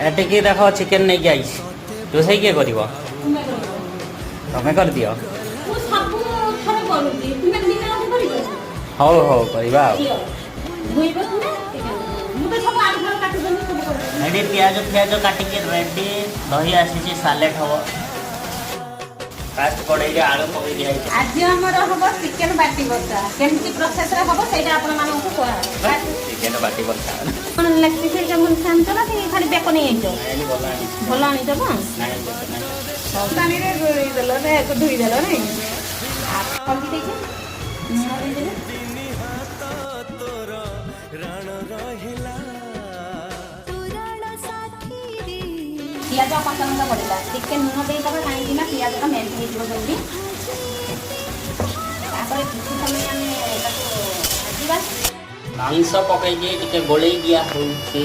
ଏଠିକି ଦେଖ, ଚିକେନ ନେଇକି ଆଇଛି। ରୋଷେଇ କିଏ କରିବ? ତୁମେ କରିବ। ତମେ କରିଦିଅ। ମୁଁ ସବୁ ଥର କରୁଛି, ତୁମେ ଦିନେ ଅଧେ କରିବ। ହଉ ହଉ, କରିବା ଆଉ। ଦିଅ, ଧୋଇବ ତୁମେ ଚିକେନ। ମୁଁ ତ ସବୁ ଆଳୁ ଫାଳୁ କାଟୁଛନ୍ତି, ସବୁ କରୁଛି। ଏଠି ପିଆଜ ଫିଆଜ କାଟିକି ରେଡି। ଦହି ଆସିଛି, ସାଲେଡ୍ ହବ। ଫାଷ୍ଟ କଡ଼େଇରେ ଆଳୁ ପକେଇ ଦିଆହେଇଛି। ଆଜି ଆମର ହବ ଚିକେନ ବାଟି ବସା। କେମିତି ପ୍ରୋସେସରେ ହବ, ସେଇଟା ଆପଣମାନଙ୍କୁ କୁହାହବ। ଚିକେନ ବାଟି ବସା। କଣ ଲେଗ୍ ପିସ୍ ହେରିକା ଭଲସେ ଆଣିଛ ନା ସେ ଖାଲି ବେକ ନେଇ ଆଣିଛ? ନାଇଁ, ଭଲ ଆଣିଛି। ଭଲ ଆଣିଛ ତ? ନାଇଁ, ବେକ ନାଇଁ। ପାଣିରେ ଗୋଳେଇଦେଲ ନା, ଧୋଇଦେଲ ନାଇଁ? ହଳଦୀ ଦେଇଛି, ଲୁଣ ଦେଇଦେବେ। ତୋର ରାଣ ରହିଲା। ପିଆଜ, କଞ୍ଚା ଲଙ୍କା ପଡ଼ିଲା। ଟିକେ ଲୁଣ ଦେଇଦେବା, କାହିଁକି ନା ପିଆଜଟା ମେଲ୍ଟ ହେଇଯିବ ଜଲ୍ଦି। ତାପରେ କିଛି ସମୟ ଆମେ ତାକୁ ଭାଜିବା। ମାଂସ ପକେଇକି ଟିକେ ଗୋଳେଇ ଦିଆ ହଉଛି।